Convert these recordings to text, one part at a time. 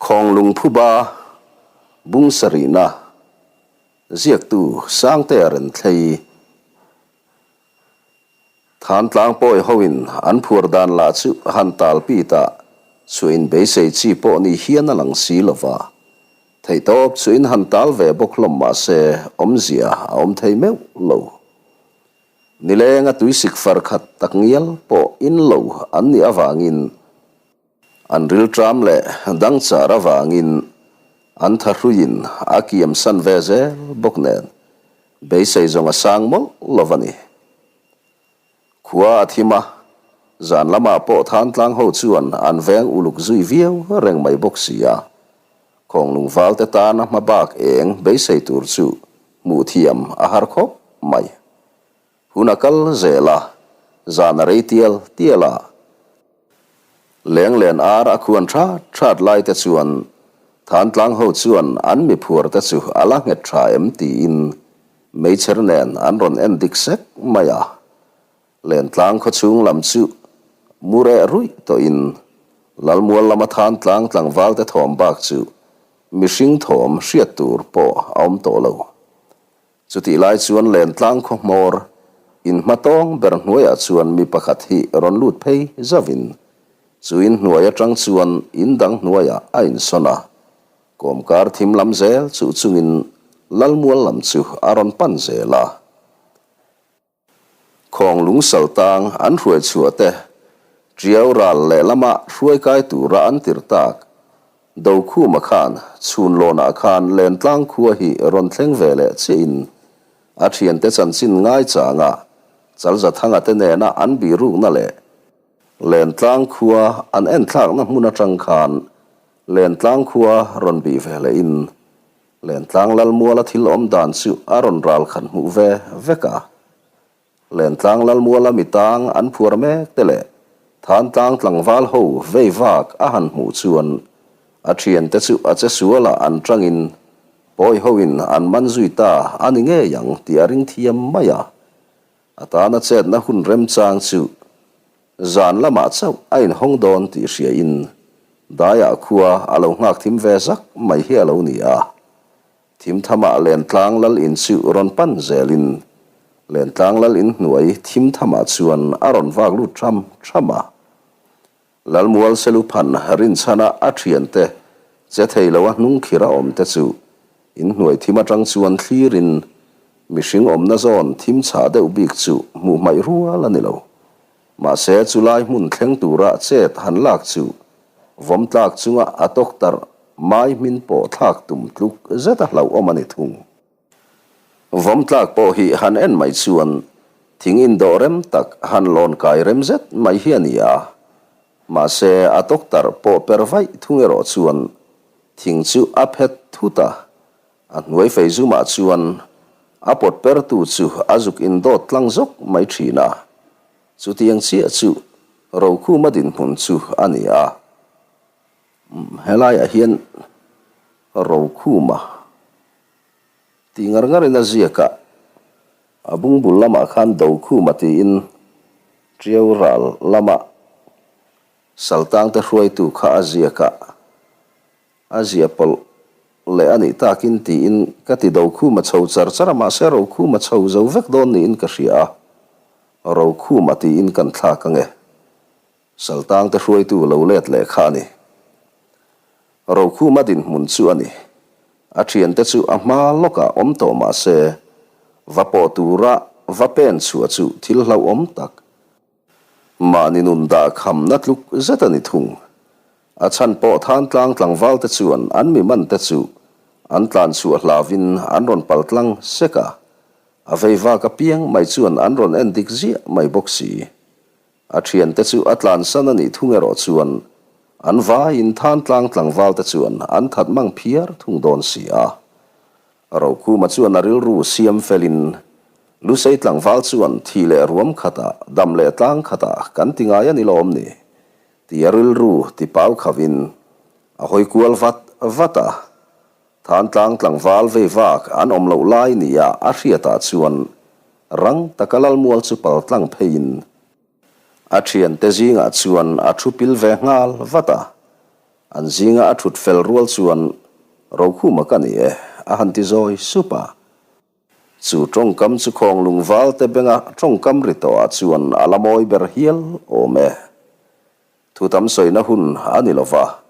Khawnglung phuba bung sarihna ziaktu Sangtea Renthlei Thantlang pawi hoin an phuar dan lah chu han tal pit a, chhuah inbeisei chi pawh ni hian a lang si lo va. Theihtawp chu in han tal ve bawk hlawm mah se awmzia a awm thei meuh lo. Nilenga tuisik far khat takngial pawh in lo an nih avangin An rilṭam leh dangchar avangin an thahruiin a kiam san ve zel bawk nen beisei zawng a sang mawlh lo a ni. Khua a thim a, zan lamah pawh Thantlang ho chuan an veng uluk zui viau reng mai bawk si a, Khawnglung valte tana hma bak eng beisei tur chu hmuh thiam a har khawp mai. Hun a kal zel a, zan a rei tial tial a. Lenglen ar a khuan that that lai te chuan Thantlang ho chuan an mi phuar te chu a la nghet tha em tiin meichher nen an rawn en dik sek mai a. Lentlang khawchhung lam chu mu reh ruih tawhin Lalmual lama Thantlang tlangval te thawm bak chu mihring thawm hriat tur pawh a awm tawh lo. Chutih lai chuan Lentlang khaw hmawr in hma tawng ber hnuaiah chuan mi pakhat hi rawn lut phei zauhin chu in hnuai atang chuan in dang hnuaiah a insawn a, kawmkar thim lam zel chuh chungin Lalmual lam chu a rawn pan zel a. Khawng lungsal tang an hruai chhuah te, Tiau ral lehlama hruai kai tura an tir tak Dokhuma khan chhunlawnah khan Lentlang khua hi rawn thleng ve leh chiahin a thiante chanchin ngaichanga Chalzathanga te nena an bihrukna leh Lentlang khua an enthlakna hmun atang khan Lentlang khua rawn bih ve lehin Lentlang Lalmuala thil awm dan chu a rawn ral khat hmuh ve vek a. Lentlang Lalmuala mi tang an phuar mek te leh Thantlang tlangval ho vei vak a han hmuh chuan a thiante chu a che sualah an tangin pawi hoin an man zui ta a ni ngei ang tih a ring thiam mai a. A tana chetna hun remchang chu zan lamah chauh a inhawng dawn tih hriain daiah khua a lo nghak thim ve zak mai hi a lo ni a. Thim thamah Lentlang lal in chu rawn pan zelin Lentlang lal in hnuai thim thamah chuan a rawn vak lut tham tham a. Lalmual Seluphan rinchhana a thiante che thei lo a hnung khir a awm te chu in hnuai thim atang chuan thlirin mihring awmna zawn thim chhah deuh bik chu hmuh hmaih rual a ni lo. Mahse chulai hmun thleng tura chet han lak chu vawm tlak chunga a tawktarh mai hmin pawh thlak tum tluk zet a hlauhawm a ni thung. Vawm tlak pawh hi han en mai chuan thing indawh rem tak han lawn kai rem zet mai hi a ni a. Mahse a tawktarh pawh per vaih thung erawh chuan thing chu a phet thut a, a hnuai fei zumah chuan a pawt pertu chu a zuk indawt tlang zawk mai thin a. Chutiang chiah chu Rokhuma dinhmun chu a ni a. Helaiah hian Rokhuma. Tih ngar ngarin a ziak a, a bungbul lamah khan Dokhuma tiin Tiau ral lama Saltangte hruaitu kha a ziak a, a zia pawlh leh a nih takin tiin ka ti Dokhuma chho char char a, mahse Rokhuma chho zo vek dawn niin ka hria a, Rokhuma tiin kan thlak ange. Saltangte hruaitu lo let leh kha a ni. Rokhuma dinhmun chu a ni. A thiante chu a hma lawkah awm tawh mah se, va pawh tura va pen chhuah chu thil hlauhawm tak, mahni nun dah khamna tluk zet a ni thung. A chhan pawh Thantlang tlangvalte chuan an mi mante chu an tlan chhuah hlauvin an rawn pal tlang sek a, a vei vak apiang mai chuan an rawn en dik ziah mai bawk si. A thiante chu a tlansan a nih thung erawh chuan an vaiin Thantlang tlangvalte chuan an that mang phiar thung dawn si a. Rokhuma chuan a rilru siam felin Lusei tlangval chuan thi leh ruam khatah, dam leh tlang khatah kan ti ngai a ni lawm ni? Ti a rilru ti pau khavin a hawi kual vat vat a. Thantlang tlangval vei vak an awm loh lai nia a hriatah chuan rang taka Lalmual chu pal tlang pheiin a thiante zingah chuan a thu pil ve nghal vat a. An zinga a thut fel rual chuan, Rokhuma ka ni e, a han ti zawi sup a. Chu tawngkam chu Khawnglung valte benga tawngkam ri tawhah chuan a la mawi ber hial awm e. Thu tam sawina hun a ni lo va,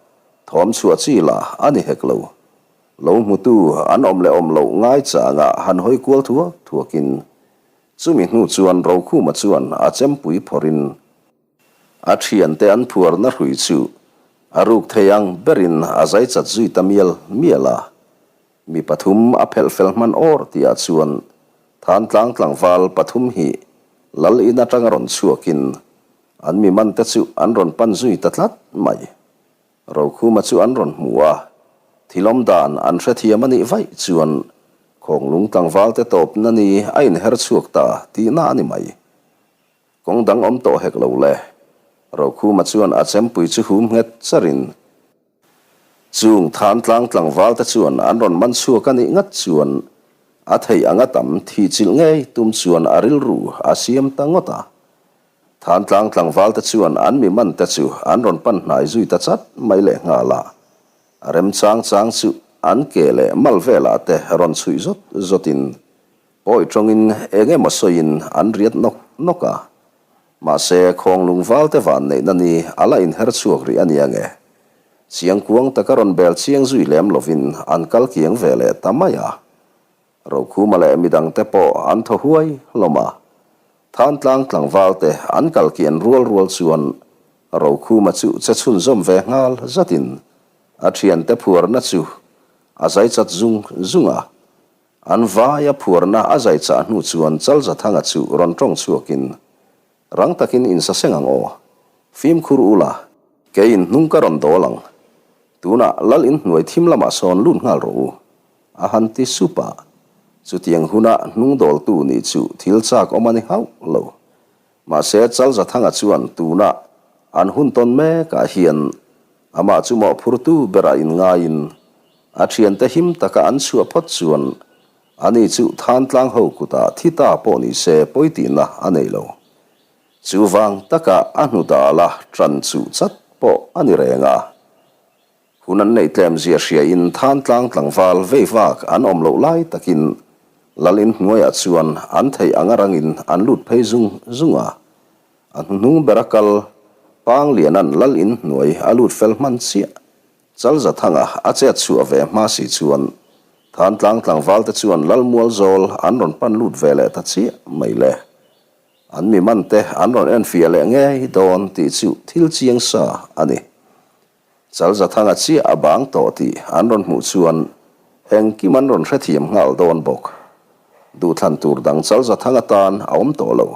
thawm chhuah chi lah a ni hek lo. Lo hmutu an awm leh awm loh ngai changah han hawi kual thuak thuakin, chumi hnu chuan Rokhuma chuan a chempui phawrhin a thiante an phuarna hrui chu a ruk thei ang berin a zai chat zui ta mial mial a. Mi pathum a phelh fel hman awr tihah chuan Thantlang tlangval pathum hi Lal in atanga rawn chhuakin an mi mante chu an rawn pan zui ta tlat mai. Rokhuma chu an rawn hmu a, thil awm dan an hrethiam a nih vaih chuan Khawnglung tlangvalte tawpna ni a inher chhuak ta tihna a ni mai. Kawng dang awm tawh hek lo le. Rokhuma chuan a chempui chu hum nghet charin, Chung Thantlang tlangval te chuan an rawn man chhuak a nih ngat chuan a theih anga tam thih chilh ngei tum chuan a rilru a siam ta ngawt a. Thantlang tlangval te chuan an mi man te chu an rawn pan hnai zui ta chat mai leh nghal a. A remchang chang chu an ke leh mal velah te rawn chhuih zawt zawtin Pawi tawngin eng emaw sawiin an riat nawk nawk a. Mahse, Khawnglung valte vanneihna ni a la inher chhuak rih a nia nge. Chiangkuang taka rawn bel chiang zui lem lovin an kal kiang ve leh ta mai a. Rokhuma leh midangte pawh an thaw huai hlawm a. Thantlang tlangvalte an kal kian rual rual chuan Rokhuma chu che chhunzawm ve nghal zatin a thiante phuarna chu a zai chat zung zung a. An vaia phuarna a zai chah hnu chuan Chalzathanga chu rawn tawng chhuakin, Rang takin insaseng ang aw. Fimkhur ula, keiin hnung ka rawn dawl ang. Tunah lal inhnuai thim lamah sawn lut nghal rawh u, a han ti sup a. Chutiang huna hnung dawltu nih chu thil chak awm a ni hauh lo. Mahse Chalzathanga chuan tuna an hun tawn mekah hian Amah chu mawhphurtu berah inngaiin a thiante him taka an chhuah phawt chuan ani chu Thantlang ho kutah thi ta pawh ni se pawi tihna a nei lo. Chuvang taka a hnu dala tan chuh chat pawh a ni reng a. Hun an neih tlem zia hriain Thantlang tlangval vei vak an awm loh lai takin Lal inhnuaiah chuan an theih anga rangin an lut phei zung zung a. A hnuhnung bera kal, Pangliana'n lal in hnuai a lut fel hman chiah. Chalzathanga a chet chhuah ve hma si chuan Thantlang tlangvalte chuan lal mual zawl an rawn pan lut ve leh ta chiah mai le. An mi mante an rawn enfiah leh ngei dawn tih chu thil chiang sa a ni. Chalzathanga chiah a bang tawh tih an rawn hmuh chuan engkim an rawn hrethiam nghal dawn bawk. Duhthlan tur dang Chalzathanga tan a awm tawh lo.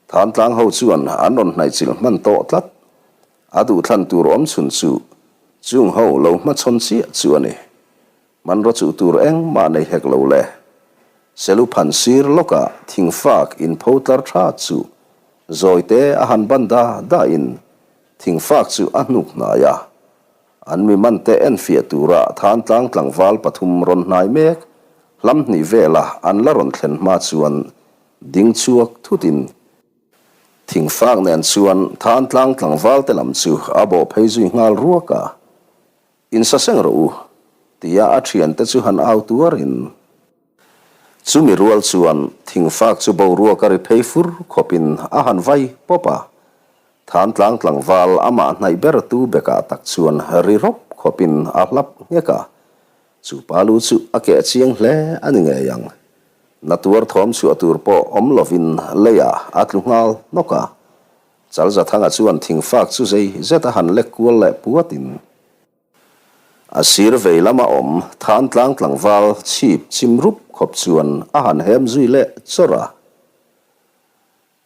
Thantlang ho chuan an rawn hnaihchilh hman tawh tlat. A duhthlan tur awm chhun chu chung ho lo hmachhawn chiah chu a ni. Hmanraw chuh tur engmah nei hek lo le. Selu phan sir lawkah thingfak inpho tlar tha chu zawite a han ban da dahin thingfak chu a hnuk hnai a. An mi mante enfiah tura Thantlang tlangval pathum rawn hnai mek hlam hnih vela an la rawn thlen hma chuan ding chhuak thutin thingfak nen chuan Thantlang tlangvalte lam chu a bawh phei zui nghal ruak a. Insaseng rawh u, tia a thiante chu han au tuarin. Chumi rual chuan thingfak chu boruak a ri phei fur khawpin a han vai pawp a. Thantlang tlangval amah hnaih ber tu bekah tak chuan ri rawp khawpin a hlap nghek a. Chu pa lu chu a keh chiang hle a ni ngei ang. Na tuar thawm chhuah tur pawh awm lovin leiah a tlu nghal hnawk a. Chalzathanga chuan thingfak chu zei zet a han lek kual leh puatin a sir vei lama awm Thantlang tlangval chhip chim rup khawp chuan a han hem zui leh chawrh a.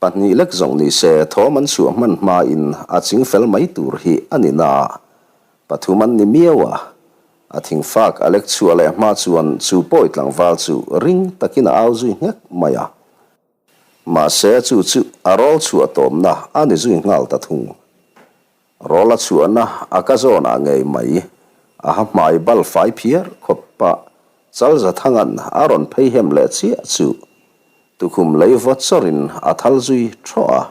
Pahnih lek zawng ni se thawm an chhuah hman hmain a ching fel mai tur hi a ni na. Pathum an ni miau a, a thingfak a lek chhuah leh hma chuan chu pawi tlangval chu ring takin a au zui nghek mai a. Mahse chu chu a rawl chhuah tawmna a ni zui nghal ta thung. Rawl a chhuahna a ka zawnah ngei mai a ha hmai bal fai phiar khawp pah Chalzathanga'n a rawn phei hem leh chiah chu tukhum lei vaw chawrin a thal zui thawh a.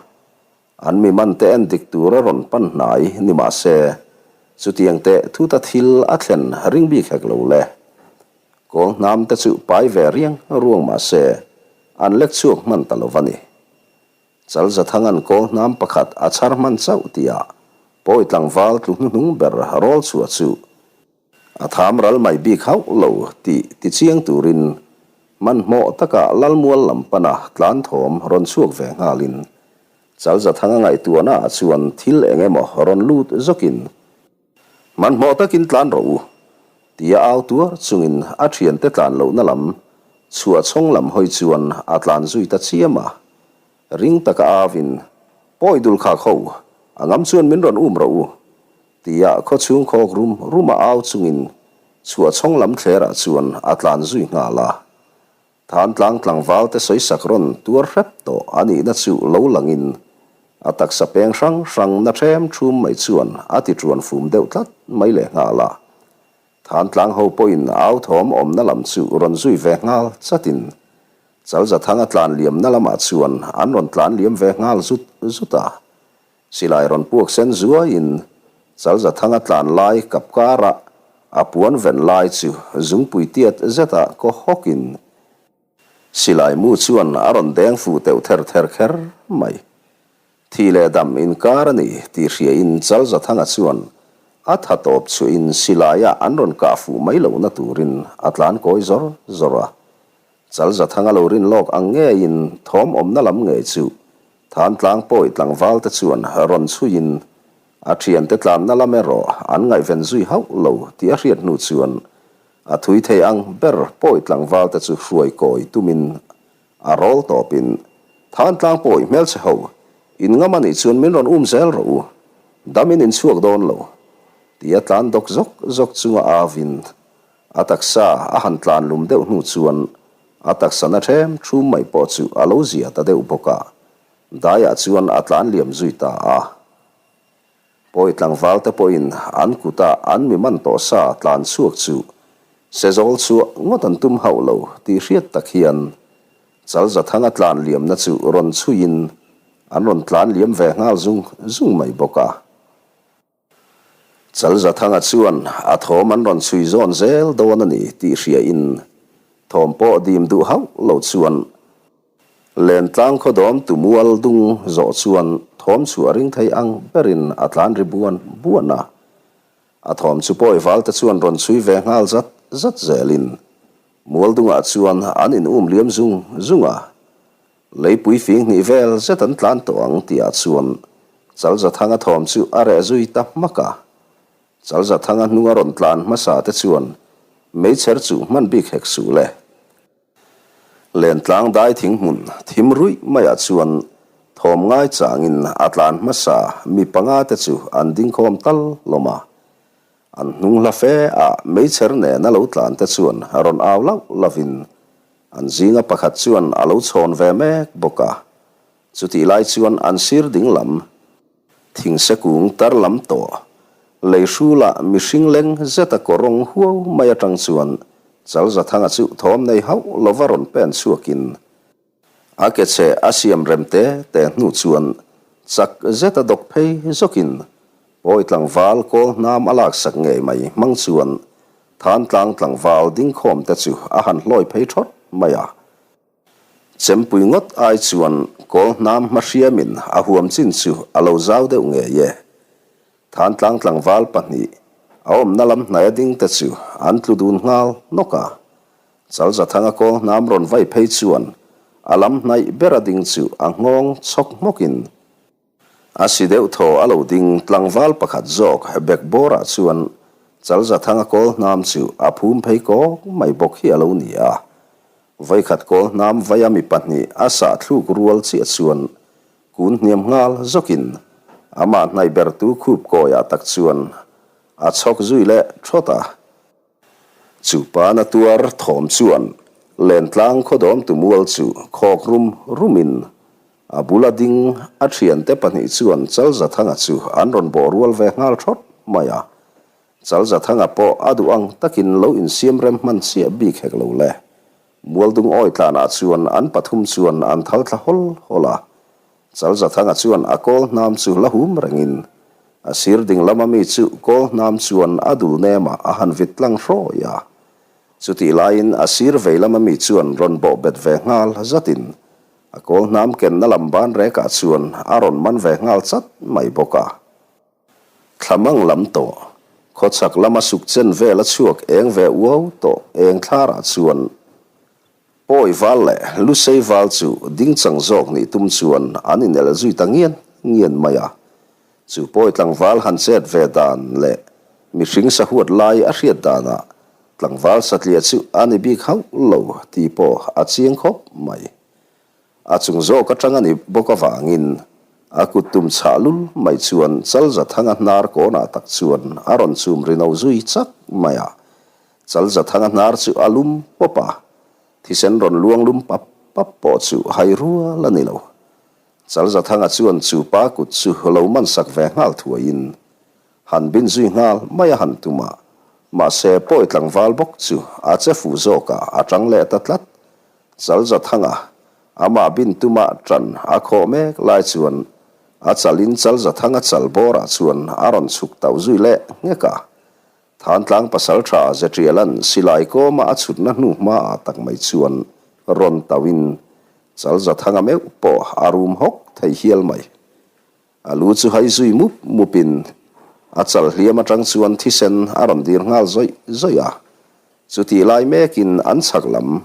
An mi man te en dik tur a rawn pan hnai ni mahse. Chutiang teh thuta thil a thlen ring bik hek lo le. Kawl hnam te chu pai ve riang ruang mah se, an lek chhuak hman ta lo va ni. Chalzathanga'n kawl hnam pakhat a chhar hman chauh tihah pawi tlangval tlu hnuhnung ber rawl chhuah chu a tham ral mai bik hauh lo tih tichiang turin hmanhmawh taka Lalmual lam pana tlan thawm rawn chhuak ve nghalin Chalzathanga ngaihtuahnaah chuan thil eng emaw rawn lut zawkin Hmanhmawh takin tlan rawh u, tia au tuar chungin a thiante tlan lohna lam chhuah chhawng lam hawi chuan a tlan zui ta chiam a. Ring taka auin, Pawi dul khak ho, a ngam chuan min rawn um rawh u, tia khawchhung khawk rum ruma au chungin chhuah chhawng lam thlerah chuan a tlan zui nghal a. Thantlang tlangval te sawisak rawn tuar hrep tawh a nihna chu lo langin a taksa peng hrang hrang na ṭhem ṭhum mai chuan a ti ṭuan fum deuh tlat mai leh nghal a. Thantlang ho pawhin au thawm awmna lam chu rawn zui ve nghal chatin Chalzathanga tlan liamna lamah chuan an rawn tlan liam ve nghal zut zut a. Silai rawn puak sen zuaiin Chalzathanga tlan lai kap karah a puan ven lai chu zungpui tiat zetah kaw hawkin silai mu chuan a rawn deng fu teuh ther ther kher mai. Thi leh dam inkar a ni tih hriain Chalzathanga chuan a tha tawp chhuahin silaia an rawn kah fuh mai lohna turin a tlan kawi zawr zawr a. Chalzathanga lo rin lawk ang ngeiin thawm awmna lam ngei chu Thantlang pawi tlangval te chuan rawn chhuiin a thiante tlanna lam erawh an ngaihven zui hauh lo tih a hriat hnu chuan a thui thei ang ber pawi tlangval te chu hruai kawi tumin a rawl tawpin Thantlang pawi hmelchhe ho in ngam anih chuan min rawn um zel rawh u, damin in chhuak dawn lo tia tlan dawk zawk zawk chunga auin a taksa a han tlan lum deuh hnu chuan A taksa na ṭhem ṭhum mai pawh chu a lo zia ta deuh bawk a, daiah chuan a tlan liam zui ta a. Pawi tlangval te pawhin an kuta an mi man tawh sa tlan chhuak chu sezawl chhuah ngawt an tum hauh lo tih hriat tak hian Chalzathanga tlan liamna chu rawn chhuiin an rawn tlan liam ve nghal zung zung mai bawk a. Chalzathanga chuan a thawm an rawn chhui zawn zel dawn a ni tih hriain thawm pawh dim duh hauh lo chuan Lentlang khawdawm tu mual dung zawh chuan thawm chu a ring thei ang berin a tlan ri buan buan a. A thawm chu pawi valte chuan rawn chhui ve nghal zat zat zelin mual dungah chuan an in um liam zung zung a. Leipui fing hnih vel zet an tlan tawh ang tihah chuan Chalzathanga thawm chu a reh zui ta hmak a. Chalzathanga hnunga rawn tlan hmasa te chuan meichher chu hman bik hek suh le. Lentlang dai thing hmun thim ruih maiah chuan thawm ngai changin a tlan hmasa mi panga te chu an ding khawm tal hlawm a. An hnung hla fe a meichher nena lo tlan te chuan rawn au lauh lauhin An zinga pakhat chuan a lo chhawn ve mek bawk a, chutih lai chuan an sir ding lam, thingse kung tar lam tawh, lei hrulah mihring leng zeta kawrawng huau mai atang chuan Chalzathanga chu thawm nei hauh lova rawn pen chhuakin a ke chhe a siam rem te te hnu chuan chak zeta dawk phei zawkin pawi tlangval kawl hnam a laksak ngei mai hmang chuan Thantlang tlangval dingkhawm te chu a han hlawi phei thawt mai a. Chempui ngawt ai chuan kawl hnam hma hriamin a huam chin chu a lo zau deuh ngei e. Thantlang tlangval pahnih a awmna lam hnaia ding te chu an tlu dun nghal nawk a. Chalzathanga kawl hnam rawn vai phei chuan a lam hnaih bera ding chu a nghawng chhawk hmawkin A si deuh thaw a lo ding tlangval pakhat zawk bekbawrah chuan Chalzathanga kawl hnam chu a phum phei kawk mai bawk hi a lo ni a. Vawikhat kawl hnam vaia mi pahnih a sah thluk rual chiah chuan kun hniam nghal zawkin amah hnaih bertu khup kawiah tak chuan a chhawk zui leh thawt a. Chu pana tuar thawm chuan Lentlang khawdawmtu mual chu khawk rum rumin a bula ding a thiante pahnih chuan Chalzathanga chu an rawn bawh rual ve nghal thawt mai a. Chalzathanga pawh a duh ang takin lo insiam rem hman chiah bik hek lo le. Mualdung awi tlanah chuan an pathum chuan an thal thla hawl hawl a. Chalzathanga chuan a kawl hnam chu la hum rengin. A sir ding lama mi chu kawl hnam chuan a dul nemah a han vit tlang hrawi a. Chutih laiin a sir vei lama mi chuan rawn bawh bet ve nghal zatin a kawl hnam kenna lam ban rekah chuan a rawn man ve nghal chat mai bawk a. Thlamang lam tawh, khawchhak lama suk chen vel a chhuak eng ve uau tawh eng thlarah chuan Pawi val leh Lusei val chu dingchang zawk nih tum chuan an inel zui ta ngian ngian mai a. Chu pawi tlangval han chet ve dan leh mihring sahuat lai a hriat danah tlangval satliah chu a ni bik hauh lo tih pawh a chiang khawp mai. A chung zawk atang a ni bawk avangin a kut tum chhah lul mai chuan Chalzathanga hnar kawnah tak chuan a rawn chum ri no zui chak mai a. Chalzathanga hnar chu a lum pawp a, thisen rawn luang lum pap pap pawh chu hai rual a ni lo. Chalzathanga chuan chu pa kut chu lo man sak ve nghal thuaiin han bin zui nghal mai a han tum a, mahse pawi tlangval bawk chu a che fuh zawkah a tang leh ta tlat. Chalzathanga, amah bin tuma ṭan a khawh mek lai chuan a chalin Chalzathanga chal bawrah chuan a rawn chhuk tauh zui leh nghek a. Thantlang pasalṭha Zeṭiala'n silai kawma a chhutna hnu hmaah tak mai chuan rawn tauhin Chalzathanga meuh pawh a rum hawk thei hial mai. A lu chu hai zui mup mupin a chal hliam aṭang chuan thisen a rawn dir nghal zawih zawih a. Chutih lai mekin an chhak lam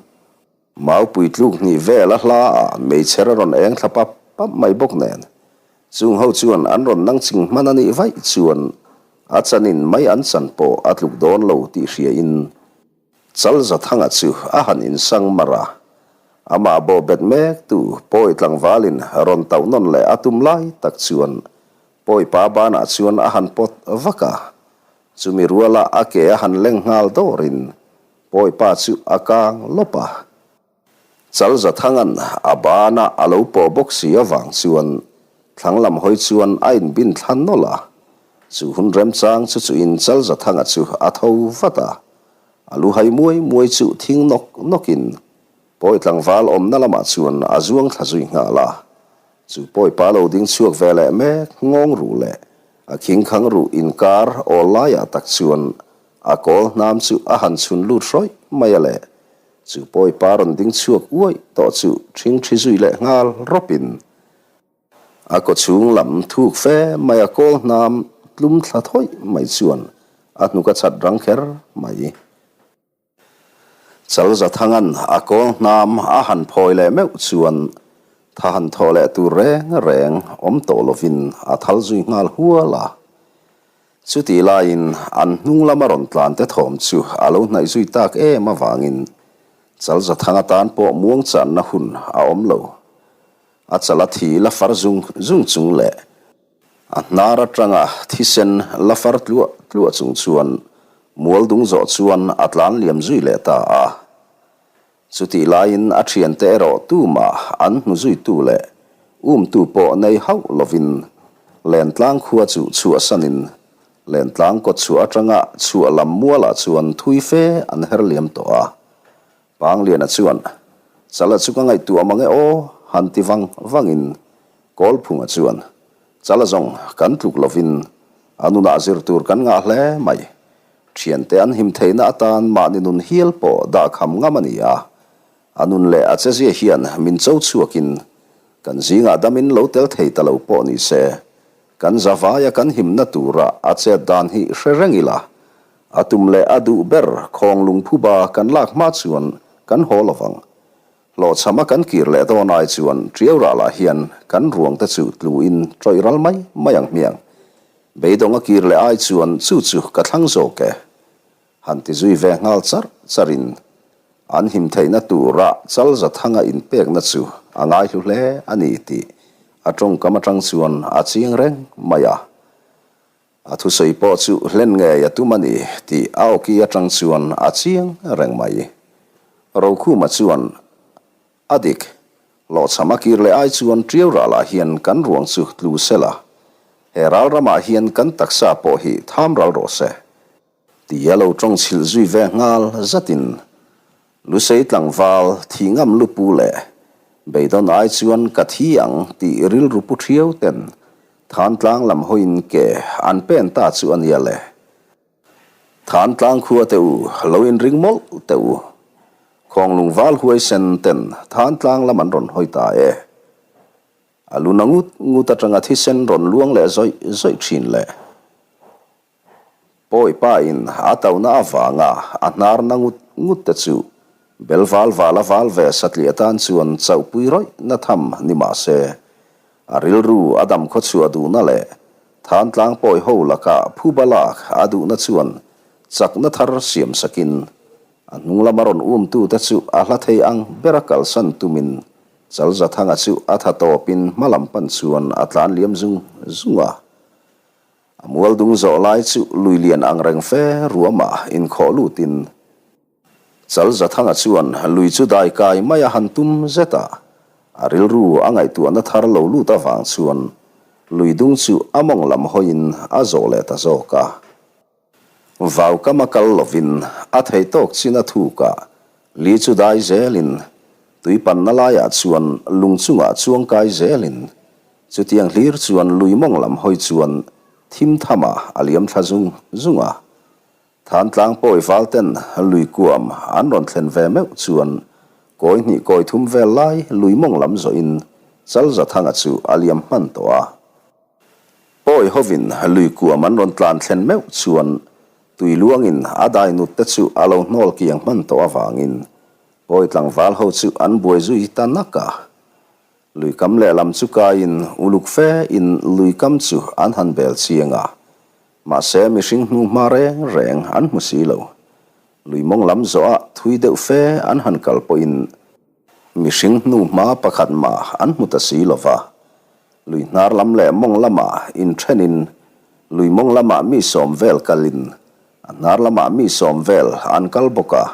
maupui tluk hnih vel a hla ah meichher a rawn eng thla pap pap mai bawk nen chung ho chuan an rawn nang ching hman a nih vaih chuan a chanin mai an chan pawh a tluk dawn lo tih hriain Chalzathanga chu a han insang mar a, amah bawhbet mektu Pawi tlangvalin rawn tauh nawn leh a tum lai tak chuan Pawi pa banah chuan a han pawt vak a, chumi ruala a ke a han leng nghal dawrin Pawi pa chu a kang lawp a. Chalzathanga'n a bana a lo pawh bawk si avang chuan thlang lam hawi chuan a inbin thla nawlh a. Chu hun remchang chu chuin Chalzathanga chu a tho vat a, a lu hai muai muai chu thing nawk nawkin Pawi tlangval awmna lamah chuan a zuang thla zui nghal a. Chu Pawi pa lo ding chhuak ve leh mek ngawng ruh leh a khingkhang ruh inkar awl laiah tak chuan a kawl hnam chu a han chhun lut hrawih mai a le. Chu pawi pa rawn ding chhuak uaih tawh chu ṭhing ṭhi zui leh nghal rawpin a kawchhung lam thuk fe mai a kawl hnam tlum thla thawih mai chuan a hnuk a chat rang kher mai. Chalzathanga'n a kawl hnam a han phawi leh meuh chuan tha han thaw leh tur reng reng awm tawh lovin a thal zui nghal hual a. Chutih laiin an hnung lama rawn tlan te thawm chu a lo hnaih zui tak em avangin Chalzathang atan pawh muang channa hun a awm lo. A chal a thi la far zung zung chung leh a hnar atanga thisen la far tluah tluah chung chuan mual dung zawh chuan a tlan liam zui leh ta a. Chutih laiin a thiante erawh tumah an hnu zuitu leh umtu pawh nei hauh lovin Lentlang khua chu chhuahsanin Lentlang kawtchhuah atanga chhuah lam mualah chuan thui fe an her liam tawh a. Pangliana chuan, Chala chu ka ngaihtuah mang e aw, han ti vang vangin Kawlphunga chuan, Chala zawng kan tluk lovin a nunah zir tur kan ngah hle mai. Thiante an him theihna atan mahni nun hial pawh dah kham ngam a ni a, a nun leh a chezia hian min cho chhuakin kan zingah damin lo tel thei ta lo pawh ni se, kan zavaia kan himna tura a chet dan hi hre reng ila, a tum leh a duh ber khawng lungphuba kan lak hma chuan kan haw lovang. Hlawhchhama kan kir leh dawn ai chuan Tiau ralah hian kan ruangte chu tluin tawih ral mai mai ang hmiang. Beidawng a kir leh ai chuan chu chu ka thlang zawk e. Han ti zui ve nghal char charin an him theihna tura Chalzathanga inpekna chu a ngaihlu hle a ni tih a tawngkam atang chuan a chiang reng mai a. A thusawi pawh chu hlen ngei a tum a ni tih a awki atang chuan a chiang reng mai. Rokhuma chuan A dik, hlawhchham a kir leh ai chuan Tiau ralah hian kan ruang chu tlu sela, he ral ramah hian kan taksa pawh hi tham ral rawh se. Ti a lo tawng chhilh zui ve nghal zatin Lusei tlangval thi ngam lupu leh beidawn ai chuan ka thi ang tih rilru pu thiau ten. Thantlang lam hawiin ke an pen ta chu a nia le. Thantlang khua te u, lo inring mawlh teh u. Khawnglung val huaisen ten Thantlang lam an rawn hawi ta e. A lu na ngut ngut atanga thisen rawn luang leh zawih zawih thin le. Pawi pa in a tona avanga a hnar na ngut ngut te chu bel val val a val ve satliah tan chuan chauhpui rawih na tham ni mah se, a rilru a dam khawchhuah duhna leh Thantlang pawi ho laka phuba lak a duhna chuan chakna thar siam sakin a hnung lama rawn umtute chu a hla thei ang bera kalsan tumin Chalzathanga chu a tha tawpin hma lam pan chuan a tlan liam zung zung a. A mual dung zawh lai chu lui lian ang reng fe ruamah inkhawh lutin Chalzathanga chuan lui chu dai kai mai a han tum zet a, a rilru a ngaihtuahna thar lo lut avang chuan lui dung chu a mawng lam hawiin a zawh leh ta zawk a. Vaukama kal lovin a theih tawk chin a thukah li chu dai zelin tui panna laiah chuan lung chungah chuang kai zelin chutiang hlir chuan lui mawng lam hawi chuan thim thamah a liam thla zung zung a. Thantlang pawi val ten lui kuam an rawn thlen ve meuh chuan kawi hnih kawi thum vel lai lui mawng lam zawhin Chalzathanga chu a liam hman tawh a. Pawi hovin lui kuam an rawn tlan thlen meuh chuan tui luangin a dai nut te chu a lo hnawl kiang hman tawh avangin pawi tlangval ho chu an buai zui ta nak a. Lui kam lehlam chu kaiin uluk fe in lui kam chu an han bel chiang a, mahse mihring hnu hma reng reng an hmu si lo. Lui mawng lam zawh a thui deuh fe an han kal pawhin mihring hnu hma pakhat mah an hmu ta si lo va. Lui hnar lam leh mawng lamah inthenin lui mawng lamah mi sawm vel kalin a hnar lamah mi sawm vel an kal bawk a.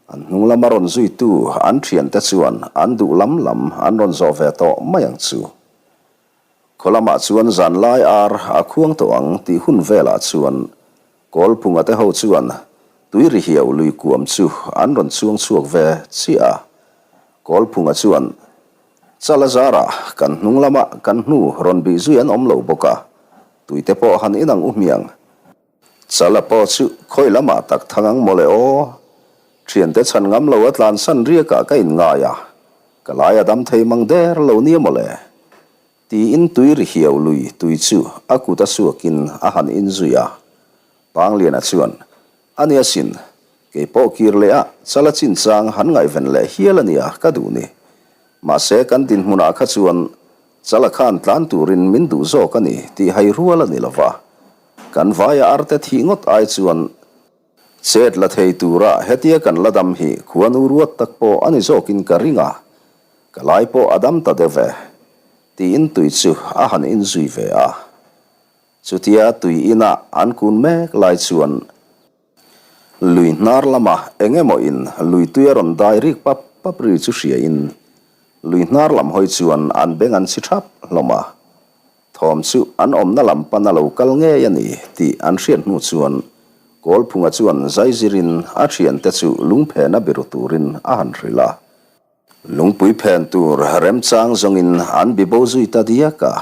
An hnung lama rawn zuitu an thiante chuan an duh lam lam an rawn zawh ve tawh mai ang chu. Khaw lamah chuan zan lai ar a khuang tawh ang tih hun velah chuan Kawlphunga te ho chuan tui ri hiau lui kuam chu an rawn chuang chhuak ve chiah a. Kawlphunga chuan Chala zarah kan hnung lama kan hnu rawn bih zui an awm lo bawk a, tuite pawh han inang u hmiang. Chala pawh chu khawi lamah tak thang ang mawle aw. Thiante chhan ngam lo a tlansan riakah ka inngai a, ka lai a dam thei mang der lo nia mawle. Tiin tui ri hiau lui tui chu a kut a suakin a han inzui a. Pangliana chuan, A nia sin, kei pawh kir leh a chala chinchang han ngaihven leh hial a nia ka duh ni. Mahse kan dinhmunah kha chuan chala khan tlan turin min duh zawk a ni tih hai rual a ni lo va. Kan vaia arte thih ngawt ai chuan Chet la thei tura hetia kan la dam hi khuanu ruat tak pawh a ni zawkin ka ring a, ka lai pawh a dam ta deuh ve, tiin tui chu a han inzui ve a. Chutia tui ina an kun mek lai chuan lui hnar lama eng emaw in lui tui a rawn dai rik pap pap ri chu hriain lui hnar lam hawi chuan an beng an chhi thap hlawm a. Thawm chu an awmna lam pan a lo kal ngei a ni tih an hriat hnu chuan Kawlphunga chuan zaizirin a thiante chu lungphen a biru turin a han hrilh a. Lungpui phen tur remchang zawngin an bibo zui ta diak a.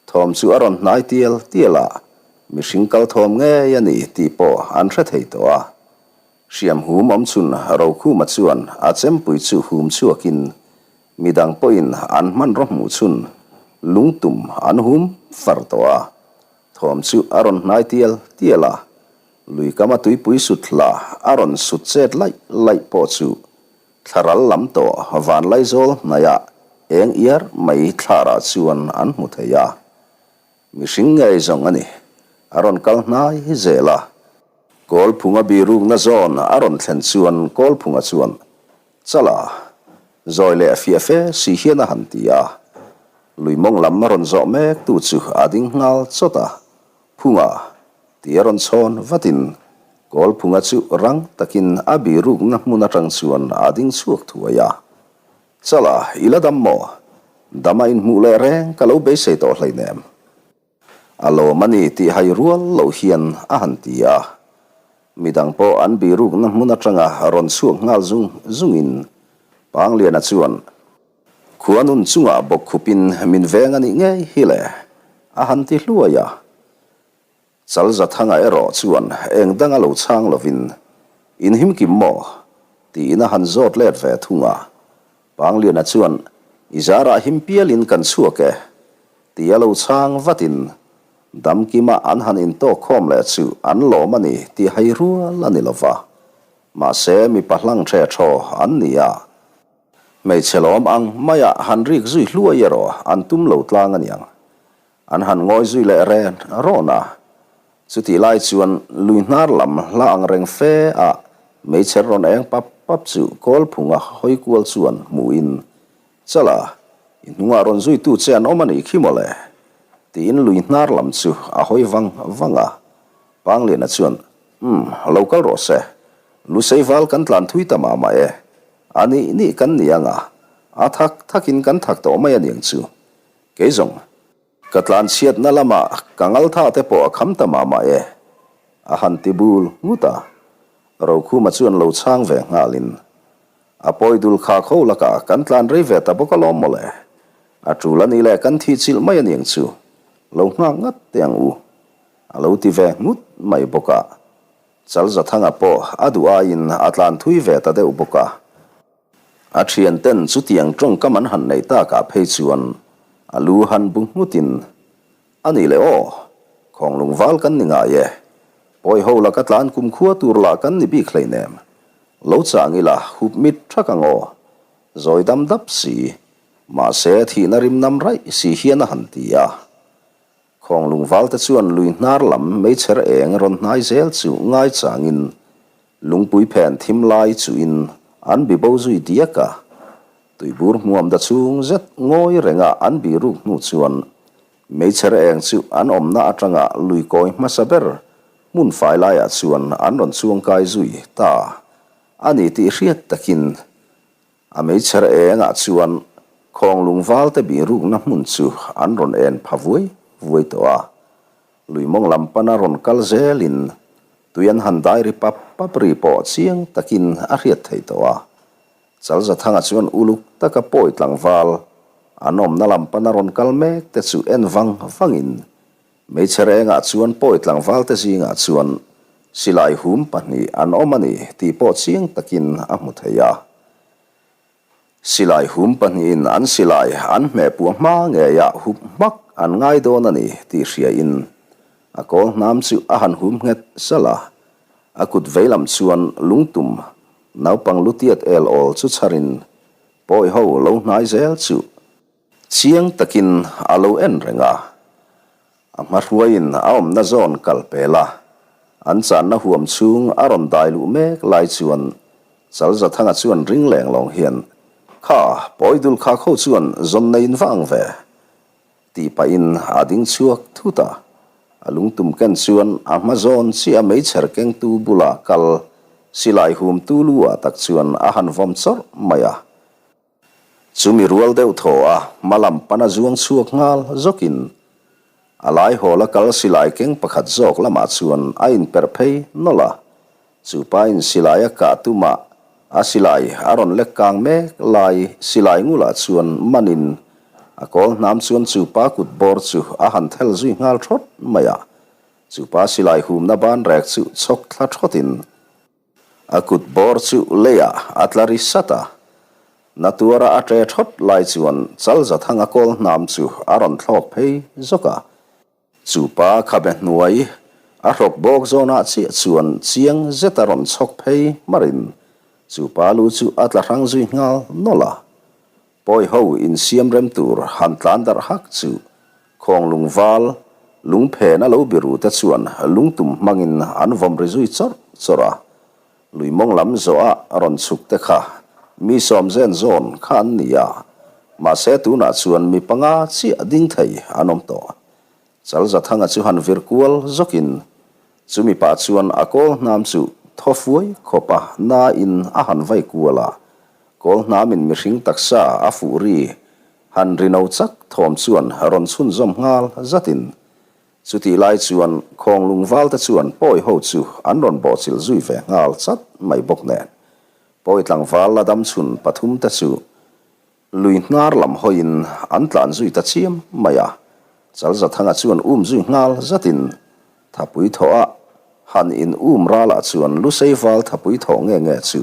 Thawm chu a rawn hnai tial tial a, mihring kal thawm ngei a ni tih pawh an hre thei tawh a. Hriam hum awm chhun Rokhuma chuan a chempui chu hum chhuakin Midang pawhin an hmanraw hmuh chhun lungtum an hum far tawh a, thawm chu a rawn hnai tial tial a, lui kama tuipui sut hla a rawn sut chet laih laih pawh chu thlaral lam tawh vanlaizawl hnaihah eng iar mai thlarah chuan an hmu thei a. Mihring ngei zawng a ni. A rawn kal hnai zel a. Kawlphunga birukna zawn a rawn thlen chuan Kawlphunga chuan Chala, zawi leh fiah fe si hian a han ti a. Lui mawng lam a rawn zawh mek tu chu a ding nghal chawt a, Phunga, ti a rawn chhawn vatin Kawlphunga chu rang takin a birukna hmun atang chuan a ding chhuak thuai a. Chala, i la dam maw? Dam a inhmuh leh reng ka lo beisei tawh hleinem. A lawm a ni tih hai rual loh hian a han ti a. Midang pawh an birukna hmun atanga rawn chhuak nghal zung zungin Pangliana chuan, Khua nun chungah bawk khupin min veng a nih ngei hi le. A han ti hluai a. Chalzathanga erawh chuan eng danga lo chhang lovin, In him kim maw? tiin a han zawt let ve thung a. Pangliana chuan, I zarah him pialin kan chhuak e, ti a lo chhang vatin, Damkima an han intawk khawm leh chu an lawm a ni tih hai rual a ni lo va. Mahse mipa hlang ṭhe ṭhaw an ni a. Hmeichhe lawm ang maia han rik zui hluai erawh an tum lo tlang a niang. An han ngawi zui leh ren rawn a, chutih lai chuan lui hnar lam hla ang reng fe a meichher rawn eng pap pap chu Kawlphunga hawi kual chuan hmuhin, Chala, i hnungah rawn zuitu che an awm a nih khi mawle, tiin lui hnar lam chu a hawi vang vang a. Pangliana chuan, Umm, lo kal rawh se, Lusei val kan tlan thui ta mah mah e, a nih nih kan ni ang a, a thak thakin kan thak tawh mai a niang chu, Kei zawng, ka tlanchhiatna lamah ka ngaltha te pawh a kham ta mah mah e, a han ti bul nghut a. Rokhuma chuan lo chhang ve nghalin, A pawi dul kha kho lakah kan tlan rei ve ta bawk alawm mawle. A tul a nih leh kan thih chilh mai a niang chu, lo nghak ngat teh ang u, a lo ti ve nghut mai bawk a. Chalzathanga pawh a duh aiin a tlan thui ve ta deuh bawk a. A thianten chutiang tawngkam an han neih takah phei chuan a lu han bu nghutin, A nih leh aw, khawnglung val kan ni ngai e. Pawi ho laka tlan kumkhua tur lah kan ni bik hleinem. Lo chang ila hup mit thak ang aw. Zawi dam dap si, mahse thihna rim nam raih si hian a han ti a. Khawnglung valte chuan lui hnar lam meichher eng rawn hnai zel chu ngai changin lungpui phen thim lai chuin an bi bo zui diak a. Tuibur hmuam da chhung zet ngawi renga an bi ruk hnu chuan meichher eng chu an awmna atanga lui kawi hmasa ber hmun fai laiah chuan an rawn chuangkai zui ta a ni tih hriat takin A meichher engah chuan khawnglung valte bihrukna hmun chu an rawn en pha vuai vuai tawh a. Lui mawng lam pana rawn kal zelin tui an han dai ri pap pap ri pawh chiang takin a hriat thei tawh a. Chalzathanga chuan uluk taka pawi tlangval an awmna lam pana rawn kal mek te chu en vang vangin Hmeichhe rengah chuan pawi tlangvalte zingah chuan silai hum pahnih an awm a ni tih pawh chiang takin a hmu thei a. Silai hum pahnihin an silai an hmeh puah hma ngeiah hup hmak an ngai dawn a ni tih hriain a kawl hnam chu a han hum nghet salh a. A kut veilam chuan lungtum naupang lutiat el awl chu chharin pawi ho lo hnai zel chu Chiang takin a lo en reng a, a hmahruaiin a awmna zawn kal pel a, an channa huam chhung a rawn dai luh mek lai chuan Chalzathanga chuan ring leng lawng hian, Kha, pawi dul khak ho chuan zawn neiin va ang ve, tih pahin a ding chhuak thut a, a lungtum ken chuan a hma zawn chiah a meichher kengtu bula kal silai humtu lu ah tak chuan a han vawm chawrh mai a. Chumi rual deuh thaw a hma lam pana zuang chhuak nghal zawkin a lai hawl a kal silai keng pakhat zawk lamah chuan a inperh phei nawlh a, chu pa in silai a kah tumah a silai a rawn lek kang mek lai silai ngulah chuan manin a kawl hnam chuan chu pa kut bawr chu a han thel zui nghal thawt mai a, chu pa silai humna ban rek chu chhawk thla thawtin A kut bawr chu leiah a tla ri sat a, na tuara a ṭe ṭhawt lai chuan Chalzathanga kawl hnam chu a rawn thlawk phei zawk a. Chu pa khabe hnuai a hrawk bawk zawnah chiah chuan chiang zeta rawn chhawk phei hmarin chu pa lu chu a tla hrang zui nghal nawlh a. Pawi ho insiam rem tur han tlan darh hak chu Khawnglung val, lungphen a lo biru te chuan lungtum hmangin an vawm ri zui chawrh chawrh a. Lui mawng lam zawh a rawn chhuk te kha mi sawm zen zawn kha an ni a, mahse tunah chuan mi panga chiah ding thei an awm tawh. Chalzathanga chu han vir kual zawkin chumi pah chuan a kawl hnam chu thaw fuai khawp a nain a han vai kual a, kawl hnamin mihring taksa a fuh ri han ri no chak thawm chuan rawn chhunzawm nghal zatin chutih lai chuan khawnglung valte chuan pawi ho chu an rawn bawhchilh zui ve nghal chat mai bawk nen pawi tlangval la dam chhun pathum te chu Lui hnar lam hawiin an tlan zui ta chiam mai a. Chalzathanga chuan um zui nghal zatin Thapui thawh a han in um ralah chuan Lusei val thapui thawh nge nge chu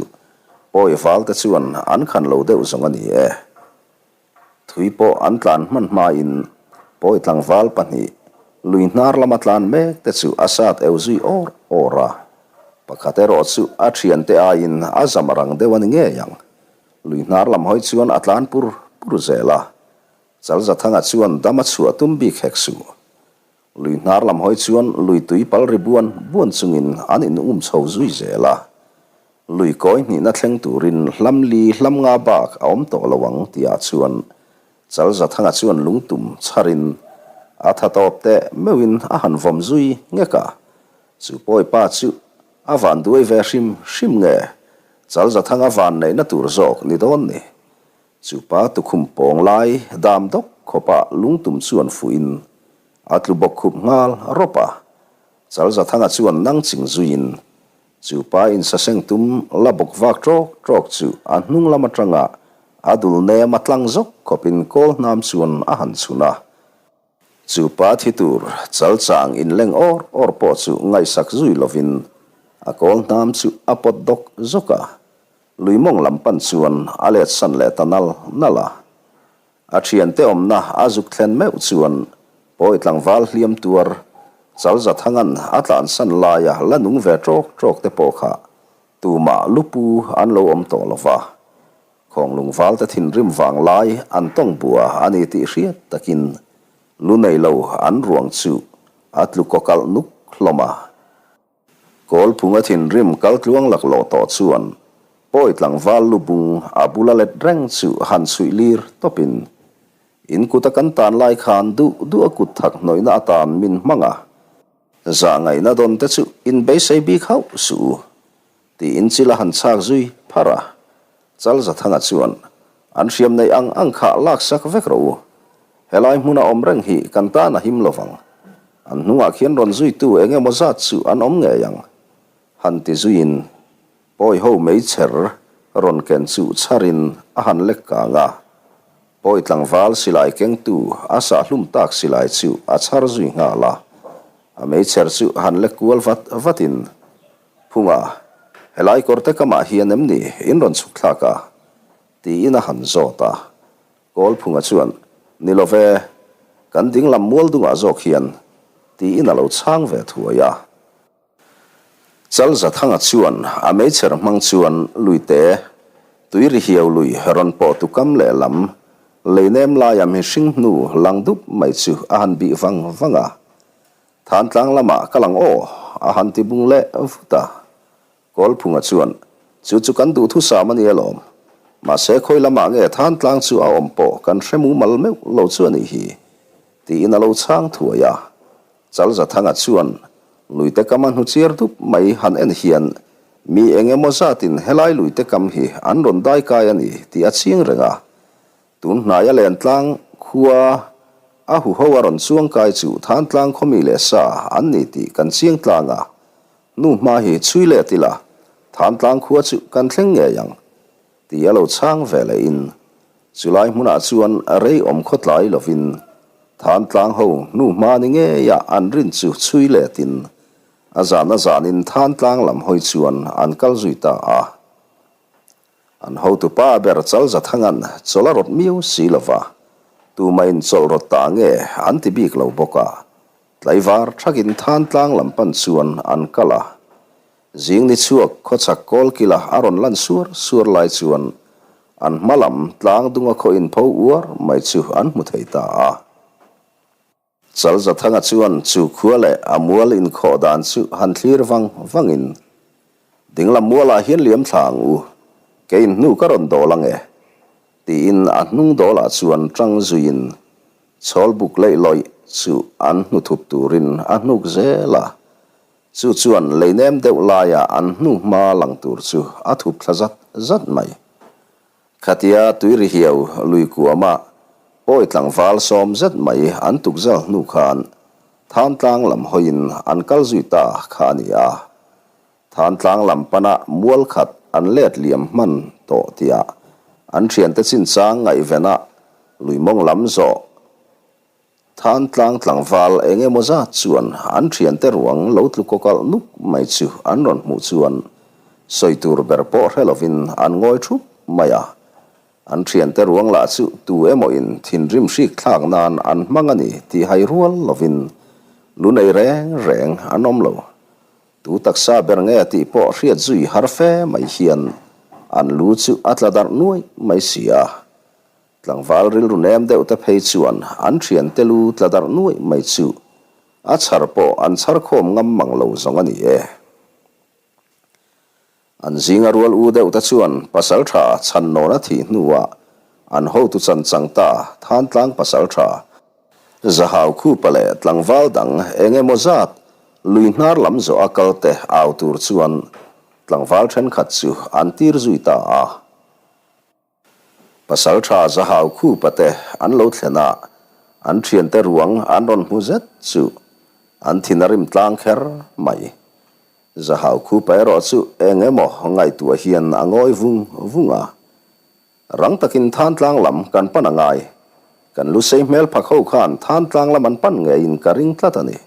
Pawi val te chuan an khan lo deuh zawng a ni e. Thui pawh an tlan hman hmain Pawi tlangval pahnih lui hnar lama tlan mek te chu a sat eu zui awr awr a. Pakhat erawh chu a thiante aiin a zam a rang deuh a ni ngei ang. Lui hnar lam hawi chuan a tlan pur pur zel a. Chalzathanga chuan dam a chhuah tum bik hek suh. Lui hnar lam hawi chuan lui tui pal ri buan buan chungin an in um chho zui zel a. Lui kawi hnihna thleng turin hlam li hlam nga bak a awm tawh lo ang tihah chuan Chalzathanga chuan lungtum chharin a tha tawp teh meuhin a han vawm zui nghek a. Chu pawipa chu a van duai ve hrim hrim nge Chalzathanga van neihna tur zawk ni dawn ni. Chupa tukhum pawng lai dam dawk khawpah lungtum chuan fuhin a tlu bawk khup nghal rawp a. Chalzathanga chuan nang ching zuiin chupa insaseng tum la bawk vak ṭawk ṭawk chu a hnung lam aṭanga a dul nem a tlang zawk khawpin kawl hnam chuan a han chhun a. Chupa thi tur chalchang inleng awr awr pawh chu ngaihsak zui lovin a kawl hnam chu a pawt dawk zawk a. Lui mawng lam pan chuan a let san leh ta nal nal a. A thiante awmna a zuk thlen meuh chuan pawi tlangval hliam tuar Chalzathangan a tlansan laia la nung ve ṭawk ṭawk te pawh kha tumah lupu an lo awm tawh lo va. Khawnglung valte thinrim vang lai an tawng bua a ni tih hriat takin lu nei lo an ruang chu a tlu kawkalh nuk hlawm a. Kawlphunga thinrim kal tluang laklawh tawh chuan pawi tlangval lu bung a bula let reng chu han chhuih lir tawpin, In kuta kan tan lai khan duh duh a kut thak hnawihna atan min hmang a, zah ngaihna dawn te chu in beisei bik hauh suh u, tiin chil a han chhak zui pharh a. Chalzathanga chuan, An hriam neih ang ang kha laksak vek rawh u. Helai hmuna awm reng hi kan tan a him lo vang. An hnungah khian rawn zuitu eng emaw zat chu an awm ngei ang. Han ti zuiin pawi ho meichher rawn ken chu chharin a han lek kang a. Pawi tlangval silai kengtu a sahhlum tak silai chu a chhar zui nghal a. A meichher chu han lek kual vat vatin Phunga, helai kawrte kamah hian em ni in rawn chhuk thlak a? tiin a han zawt a. Kawlphunga chuan, Ni lo ve, kan dinglam mual dungah zawk hian, tiin a lo chhang ve thuai a. Chalzathanga chuan a meichher hmang chuan luite, tui ri hiau lui rawn pawh tu kam lehlam, lei nem laia mihring hnu lang dup mai chu a han bih vang vang a. Thantlang lamah ka lang aw, a han ti bung leh vut a. Kawlphunga chuan, Chu chu kan duhthusam a ni alawm. Mahse khawi lamah nge Thantlang chu a awm pawh kan hre mumal meuh lo chu a nih hi, tiin a lo chhang thuai a. Chalzathanga chuan, Luite kama hnuchiar dup mai han en hian mi eng emaw zatin helai luite kam hi an rawn daikai a ni tih a ching reng a. Tun hnaia Lentlang khua a huho a rawn chuang kai chu Thantlang khawmi leh sa an ni tih kan chiang tlang a, nu hma hi chhui let ila Thantlang khua chu kan thleng ngei ang tih a lo chhang ve leh in chulai hmunah chuan rei awm khawtlai lovin Thantlang ho nu hma ni ngeia an rin chu chhui let in a zan a zanin Thantlang lam hawi chuan an kal zui ta a. An hotupa ber Chalzathangan chawlh a rawt miau si lova, tumahin chawlh rawt ta nge an ti bik lo bawk a. Tlaivar thakin Thantlang lam pan chuan an kal a. Zing ni chhuak khawchhak kawlkila a rawn lan suar suar lai chuan an hma lam tlang dunga khaw inpho uar mai chu an hmu thei ta a. Chalzathanga chuan chu khua leh a mual inkhawh dan chu han thlir vang vangin, Dinglam mualah hian liam thla ang u, keiin hnu ka rawn dawl ang e, tiin a hnung dawlah chuan tang zuiin chhawl buk leih lawih chu an hnu thup turin a hnuk zel a. Chu chuan lei nem deuh laia an hnu hma lang tur chu a thup thla zat zat mai. Khatia Tuirihiau lui kuama pawi tlangval sawm zet mai an tukzal hnu khan Thantlang lam hawiin an kal zui ta kha a ni a. Thantlang lam pana mual khat an let liam hman tawh tihah an thiante chinchang ngaihvenah lui mawng lam zawh. Thantlang tlangval eng emaw zat chuan an thiante ruang lo tlu kawkalh nuk mai chu an rawn hmuh chuan sawi tur ber pawh hre lovin an ngawi thup mai a. An thiante ruang lah chu tu emaw in thinrim hrik thlak nan an hmang a ni tih hai rual lovin lu nei reng reng an awm lo. Tu taksa ber nge tih pawh hriat zui har fe mai hian an lu chu a tla darh nuai mai si a. Tlangval rilru nem deuh te phei chuan an thiante lu tla darh nuai mai chu a chhar pawh an chhar khawm ngam mang lo zawng a ni e. An zinga rual u deuh te chuan pasaltha chhannawn a thih hnuah an hotu chan chang ta Thantlang pasaltha Zahau Khupa leh tlangval dang eng emaw zat lui hnar lam zawh a kal te au tur chuan tlangval thenkhat chu an tir zui ta a. Pasaltha Zahau Khupa te an lo thlen a, an thiante ruang an rawn hmu zet chu an thin a rim tlang kher mai. Zahau Khupa erawh chu eng emaw ngaihtuah hian a ngawi vung vung a. Rang takin Thantlang lam kan pan a ngai. Kan lusei hmel phak ho khan Thantlang lam an pan ngeiin ka ring tlat a ni.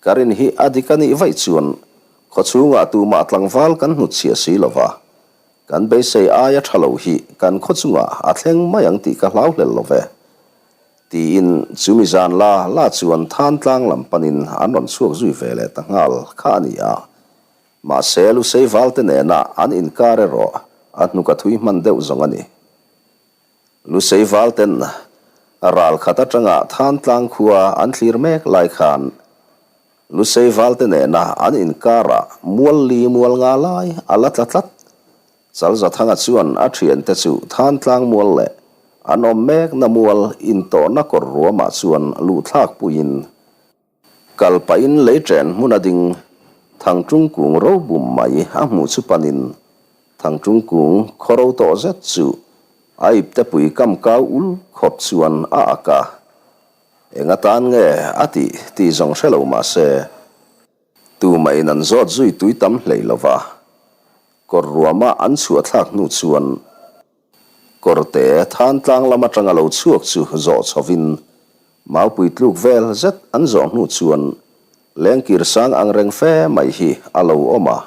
Ka rin hi a dik a nih vaih chuan khawchhungah tumah tlangval kan hnutchhiah si lova. Kan beisei aia tha lo hi kan khaw chungah a thleng mai ang tih ka hlau hlel lo ve. Tiin chumi zan la la chuan Thantlang lam panin an rawn chhuak zui ve leh ta nghal kha a ni a. Mahse Lusei valte nena an inkar erawh a hnuk a thui hman deuh zawng a ni. Lusei valten ral khat atanga Thantlang khua an thlir mek lai khan Lusei valte nena an inkarah mual li mual nga lai a la tla tlat. Chalzathanga chuan a thiante chu Thantlang mual leh an awm mekna mual intawhna kawr ruamah chuan luhthlak puiin kal pahin lei chen hmun a ding Thangtung kung ro bum mai a hmuh chu panin Thangtung kung khaw ro tawh zet chu a iptepui kam kau ul khawp chuan a ak a. Eng atan nge a tih tih zawng hre lo mah se, tumahin an zawt zui tui tam hlei lo va. Kawr ruama an chhuah thlak hnu chuan kawrte Thantlang lam atanga lo chhuak chu zawh chhovin maupui tluk vel zet an zawh hnu chuan lengkir sang ang reng fe mai hi a lo awm a.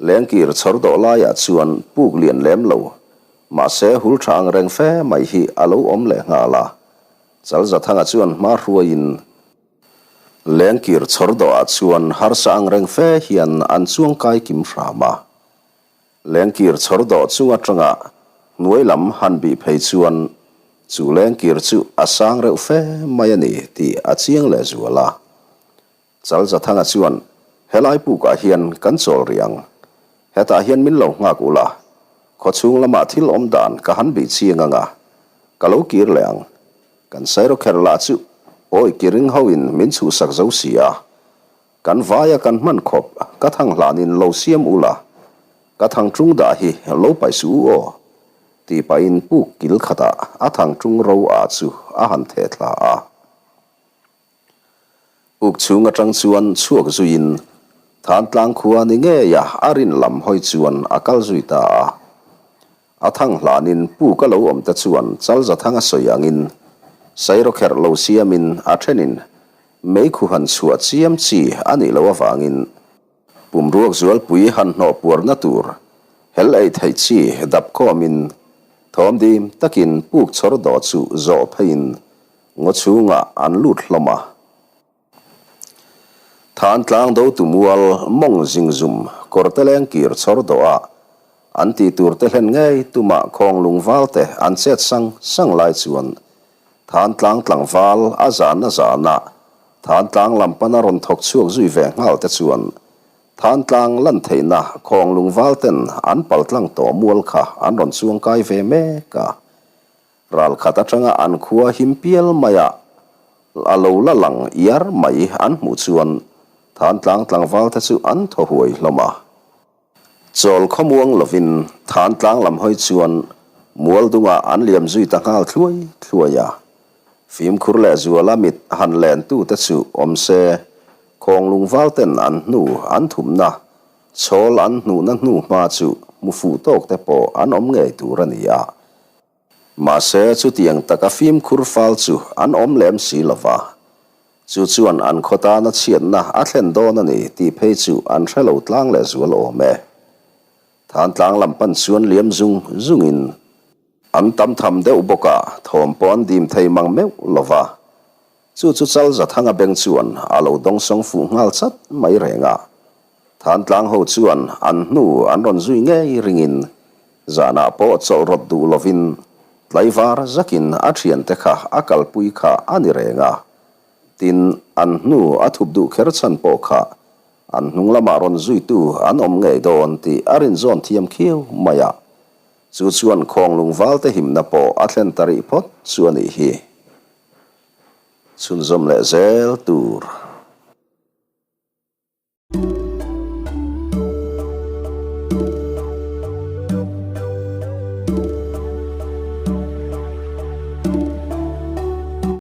Lengkir chhawr dawh laiah chuan puk lian lem lo mahse hul tha ang reng fe mai hi a lo awm leh nghal a. Chalzathanga chuan hma hruaiin lengkir chhawr dawhah chuan harsa ang reng fe hian an chuang kai kim hram a. Lengkir chhawr dawh chung atanga hnuai lam han bih phei chuan chu lengkir chu a sang reuh fe mai a ni tih a chiang leh zual a. Chalzathanga chuan, Helai pukah hian kan chawl rih ang. Hetah hian min lo nghak ula, khawchhung lamah thil awm dan ka han bih chiang ang a, ka lo kir leh ang. Kan Sairawkher lah chu awi kiring hoin min chhuhsak zo si a, kan vaia kan hman khawp ka thang hlanin lo siam ula, ka thang tung dah hi lo paih suh u aw, tih pahin puk kil khatah a thang tung ro ah chu a han theh thla a. Uk chhung atang chuan chhuak zuiin Thantlang khua ni ngeia a rin lam hawi chuan a kal zui ta a. A thang hlanin puk a lo awm te chuan Chalzathanga sawi angin Sairawkherh lo siamin a thenin meikhu han chhuah chiam chi a nih loh avangin pumruak zualpui han hnawh puarna tur hel ei theih chi dap khawmin thawm dim takin puk chhawr dawh chu zawh pheiin Ngaw chhungah an lut hlawm a. Thantlang dotu mual mawng zingzum kawrte leng kir chhawr dawh a, an tih tur te hlen ngei tumah khawng lungval te an chet sang sang lai chuan Thantlang tlangval a zahna zahna Thantlang lam pana rawn thawk chhuak zui ve nghal te chuan Thantlang lan theihna khawng lungval ten an paltlang tawh mual kha an rawn chuang kai ve mek a. Ral khat atanga an khua him pial maia a lo la lang iar mai an hmuh chuan Thantlang tlangval te chu an thaw huai hlawm a. Chawl khawmuang lovin Thantlang lam hawi chuan mual dungah an liam zui ta nghal thluai thluai a. Fimkhur leh zuala mit han len tu te chu awm se Khawnglung val ten an hnu an thumna chhawl an hnuhna hnu hma chu hmu fuh tawk te pawh an awm ngei tur a ni a. Mahse, chutiang taka fimkhur fal chu an awm lem si lo va. Chu chuan an khaw tana chhiatna a thlen dawn a ni tih phei chu an hre lo tlang lehzual awm e. Thantlang lam pan chuan liam zung zungin an tam tham deuh bawk a, thawm pawh an dim thei mang meuh lo va. Chu chu Chalzathanga beng chuan a lo dawngsawng fuh nghal chat mai reng a. Thantlang ho chuan an hnu an rawn zui ngei ringin zanah pawh chawlh rawt duh lovin tlaivar zakin a thiante kha a kalpui kha a ni reng a. Tin, an hnu a thup duh kher chhan pawh kha an hnung lamah rawn zuitu an awm ngei dawn tih a rinzawn thiam khiau mai a. Chu chuan Khawnglung valte himna pawh a thlen ta rih phawt chu a nih hi. Chhunzawm leh zel tur.